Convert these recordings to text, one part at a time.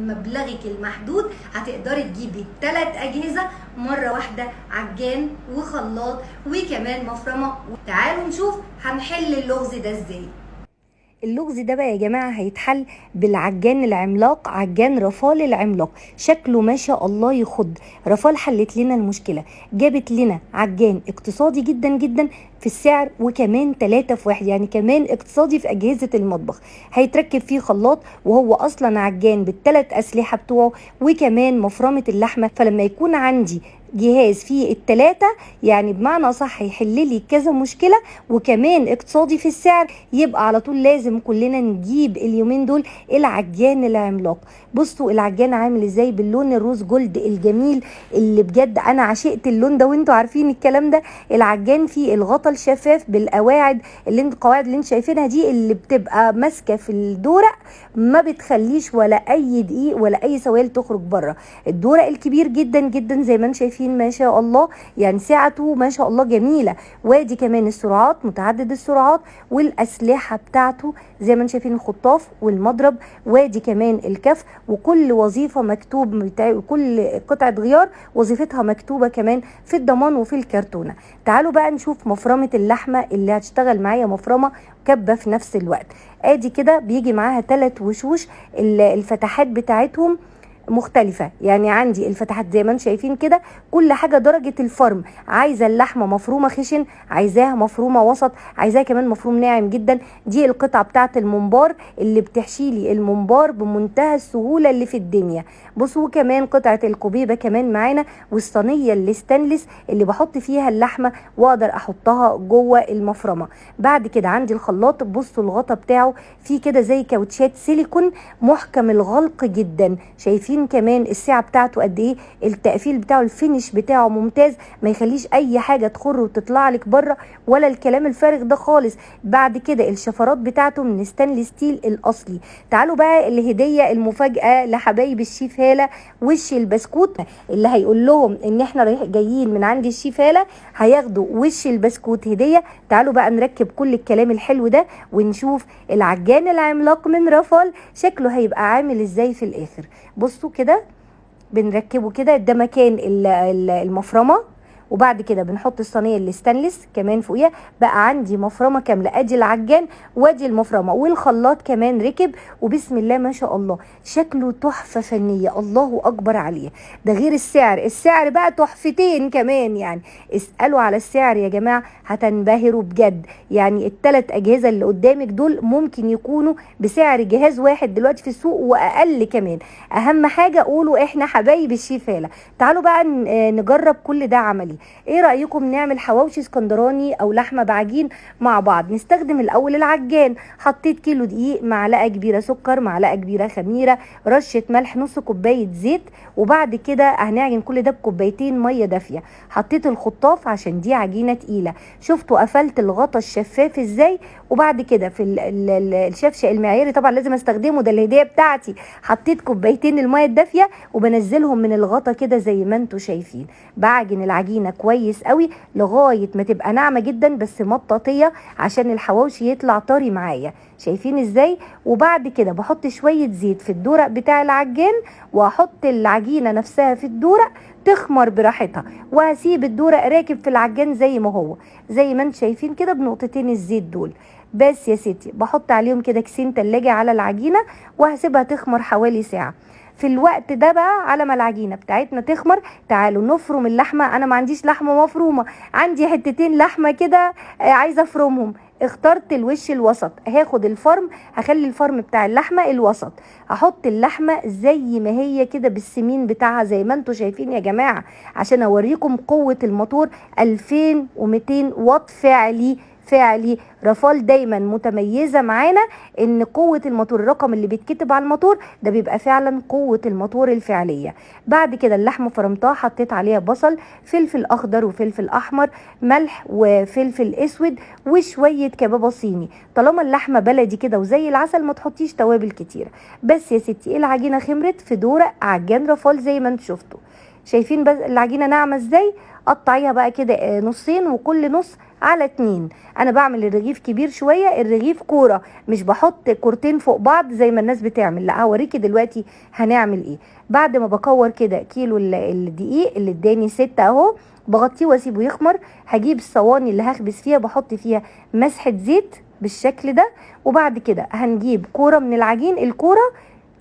مبلغك المحدود هتقدري تجيبي 3 اجهزة مرة واحدة، عجان وخلاط وكمان مفرمه. تعالوا نشوف هنحل اللغز ده ازاي. اللغز ده بقى يا جماعة هيتحل بالعجان العملاق، عجان رافال العملاق. شكله ما شاء الله يخض. رافال حلت لنا المشكلة، جابت لنا عجان اقتصادي جدا جدا في السعر، وكمان 3 في 1، يعني كمان اقتصادي في أجهزة المطبخ. هيتركب فيه خلاط، وهو أصلا عجان بالثلاث أسلحة بتوعه، وكمان مفرمة اللحمة. فلما يكون عندي جهاز فيه التلاتة، يعني بمعنى صح يحل لي كذا مشكلة وكمان اقتصادي في السعر، يبقى على طول لازم كلنا نجيب اليومين دول العجان العملاق. بصوا العجان عامل ازاي باللون ال rose gold الجميل اللي بجد انا عشقت اللون ده، وانتوا عارفين الكلام ده. العجان فيه الغطا الشفاف بالقواعد اللي انتوا القواعد اللي انتوا شايفينها دي، اللي بتبقى ماسكه في الدورق، ما بتخليش ولا اي دقيق ولا اي سوائل تخرج بره. الدورق الكبير جدا جدا زي ما انتم شايفين ما شاء الله، يعني سعته ما شاء الله جميلة. وادي كمان السرعات، متعدد السرعات، والاسلحة بتاعته زي ما انتم شايفين، الخطاف والمضرب، وادي كمان الكف، وكل وظيفة مكتوب، كل قطعه غيار وظيفتها مكتوبة كمان في الضمان وفي الكرتونه. تعالوا بقى نشوف مفرمه اللحمة اللي هتشتغل معايا مفرمه كبه في نفس الوقت. ادي كده بيجي معاها 3 وشوش، الفتحات بتاعتهم مختلفة، يعني عندي الفتحات زي ما انتم شايفين كده، كل حاجة درجة الفرم. عايزة اللحمة مفرومة خشن، عايزاها مفرومة وسط، عايزاها كمان مفروم ناعم جدا. دي القطعة بتاعة الممبار اللي بتحشيلي الممبار بمنتهى السهولة اللي في الدنيا. بصوا كمان قطعة الكوبيبة كمان معانا، والصينية الستانلس اللي بحط فيها اللحمة واقدر احطها جوه المفرمة. بعد كده عندي الخلاط، بصوا الغطا بتاعه فيه كده زي كاوتشات سيليكون، محكم الغلق جدا. شايفين كمان السعة بتاعته قد ايه، التقفيل بتاعه، ال finish بتاعه ممتاز، ما يخليش اي حاجة تخر وتطلع لك بره ولا الكلام الفارغ ده خالص. بعد كده الشفرات بتاعته من stainless steel الاصلي. تعالوا بقى الهدية المفاجاة لحبايب الشيف هاله، وش البسكوت اللي هيقول لهم ان احنا رايح جايين من عند الشيف هاله هياخدوا وش البسكوت هديه. تعالوا بقى نركب كل الكلام الحلو ده ونشوف العجان العملاق من رافال شكله هيبقى عامل ازاي في الاخر. بصوا كده بنركبه كده، ده مكان المفرمه، وبعد كده بنحط الصينية الستانلس كمان فوقيها. بقى عندي مفرمه كاملة، ادي العجان وادي المفرمه، والخلاط كمان ركب، وبسم الله ما شاء الله شكله تحفة فنية، الله اكبر عليه. ده غير السعر، السعر بقى تحفتين كمان، يعني اسالوا على السعر يا جماعة هتنبهروا بجد. يعني الثلاث اجهزة اللي قدامك دول ممكن يكونوا بسعر جهاز واحد دلوقتي في السوق واقل كمان. اهم حاجة قولوا احنا حبايب الشيف هاله. تعالوا بقى نجرب كل ده عملي. ايه رأيكم نعمل حواوشي اسكندراني او لحمة بعجين مع بعض؟ نستخدم الاول العجان. حطيت كيلو دقيق، معلقة كبيرة سكر، معلقة كبيرة خميرة، رشة ملح، نص كوباية زيت، وبعد كده هنعجن كل ده بكوبايتين مية دافية. حطيت الخطاف عشان دي عجينة تقيلة. شفتوا قفلت الغطا الشفاف ازاي؟ وبعد كده في الشفشق المعياري طبعا لازم استخدمه، ده الهدية بتاعتي. حطيت كوبايتين المية الدافية وبنزلهم من الغطا كده زي ما انتوا شايفين. بعجن العجينة كويس قوي لغاية ما تبقى ناعمة جدا بس مطاطيه عشان الحواوشي يطلع طري معايا. شايفين ازاي؟ وبعد كده بحط شوية زيت في الدورق بتاع العجان، واحط العجينة نفسها في الدورق تخمر براحتها، وهسيب الدورق راكب في العجان زي ما هو، زي ما انتم شايفين كده بنقطتين الزيت دول بس يا ستي. بحط عليهم كده كيسين تلاجة على العجينة وهسيبها تخمر حوالي ساعة. في الوقت ده بقى على ما العجينة بتاعتنا تخمر تعالوا نفرم اللحمة. انا ما عنديش لحمه مفرومه، عندي حتتين لحمه كده عايزه افرمهم. اخترت الوش الوسط، هاخد الفرم، هخلي الفرم بتاع اللحمة الوسط. هحط اللحمة زي ما هي كده بالسمين بتاعها زي ما انتم شايفين يا جماعة، عشان اوريكم قوة الموتور 2200 واط فعلي. فعلي رافال دايما متميزة معانا ان قوة الموتور، الرقم اللي بيتكتب على الموتور ده بيبقى فعلا قوة الموتور الفعلية. بعد كده اللحمة فرمتها، حطيت عليها بصل، فلفل اخضر وفلفل احمر، ملح وفلفل اسود، وشوية كبابه صيني. طالما اللحمة بلدي كده وزي العسل ما تحطيش توابل كتيرة. بس يا ستي العجينة خمرت في دورق عجان رافال زي ما انتم شفتوا. شايفين بس العجينة ناعمة ازاي؟ قطعيها بقى كده نصين، وكل نص على 2. انا بعمل الرغيف كبير شوية، الرغيف كورة، مش بحط كورتين فوق بعض زي ما الناس بتعمل، لا هوريكي دلوقتي هنعمل ايه. بعد ما بكور كده كيلو الدقيق اللي اداني 6 اهو، بغطيه واسيبه يخمر. هجيب الصواني اللي هخبز فيها، بحط فيها مسحه زيت بالشكل ده، وبعد كده هنجيب كورة من العجين. الكورة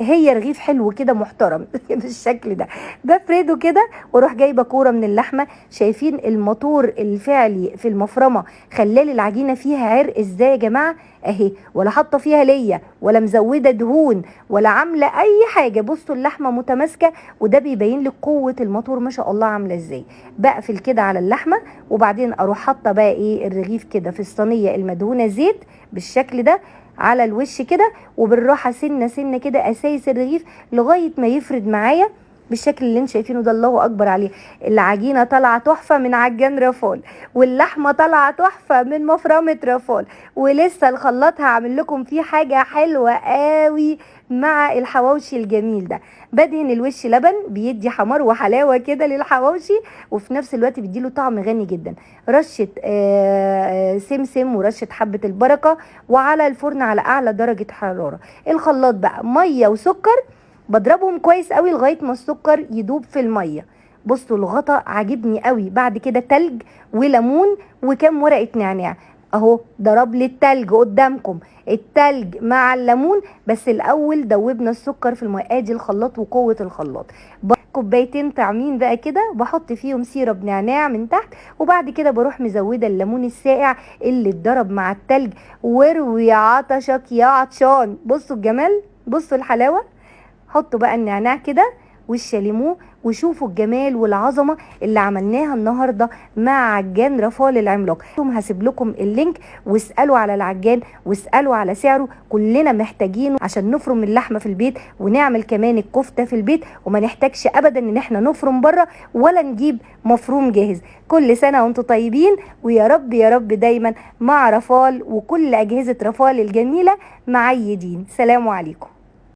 هي رغيف حلو كده محترم بالشكل ده، بفرده كده واروح جايبه كورة من اللحمة. شايفين الموتور الفعلي في المفرمه خلالي العجينة فيها عرق ازاي يا جماعة؟ اهي، ولا حاطه فيها ليا ولا مزوده دهون ولا عامله اي حاجة. بصوا اللحمة متماسكة، وده بيبين لك قوة الموتور ما شاء الله عامله ازاي. بقفل كده على اللحمة، وبعدين اروح حاطه بقى ايه الرغيف كده في الصينية المدهونه زيت بالشكل ده على الوش كده، وبالراحه سنة سنة كده اسايس الرغيف لغاية ما يفرد معايا بالشكل اللي انتم شايفينه ده. الله اكبر عليه، العجينة طالعه تحفة من عجان رافال، واللحمة طالعه تحفة من مفرمه رافال، ولسه الخلاط هعمل لكم فيه حاجة حلوة قوي مع الحواوشي الجميل ده. بدهن الوش لبن، بيدي حمار وحلاوة كده للحواوشي، وفي نفس الوقت بيديله طعم غني جدا. رشه سمسم ورشه حبه البركة، وعلى الفرن على اعلى درجه حرارة. الخلاط بقى مية وسكر، بضربهم كويس قوي لغاية ما السكر يدوب في المية. بصوا الغطا عاجبني قوي. بعد كده تلج وليمون وكام ورقة نعناع اهو. ضرب لي التلج قدامكم، التلج مع الليمون، بس الاول دوبنا السكر في المية. ادي الخلاط وقوه الخلاط. كوبايتين طعمين بقى كده، بحط فيهم syrup نعناع من تحت، وبعد كده بروح مزوده الليمون الساقع اللي اتضرب مع التلج. واروي عطشك يا عطشان. بصوا الجمال، بصوا الحلاوة. حطوا بقى النعناع كده والشاليمو، وشوفوا الجمال والعظمة اللي عملناها النهارده مع عجان رافال العملاق. هسيب لكم ال link، واسالوا على العجان واسالوا على سعره، كلنا محتاجينه عشان نفرم اللحمة في البيت ونعمل كمان الكفتة في البيت، وما نحتاجش ابدا ان احنا نفرم بره ولا نجيب مفروم جاهز. كل سنة وانتم طيبين، ويا رب يا رب دايما مع رافال وكل اجهزة رافال الجميلة معيدين. سلام عليكم.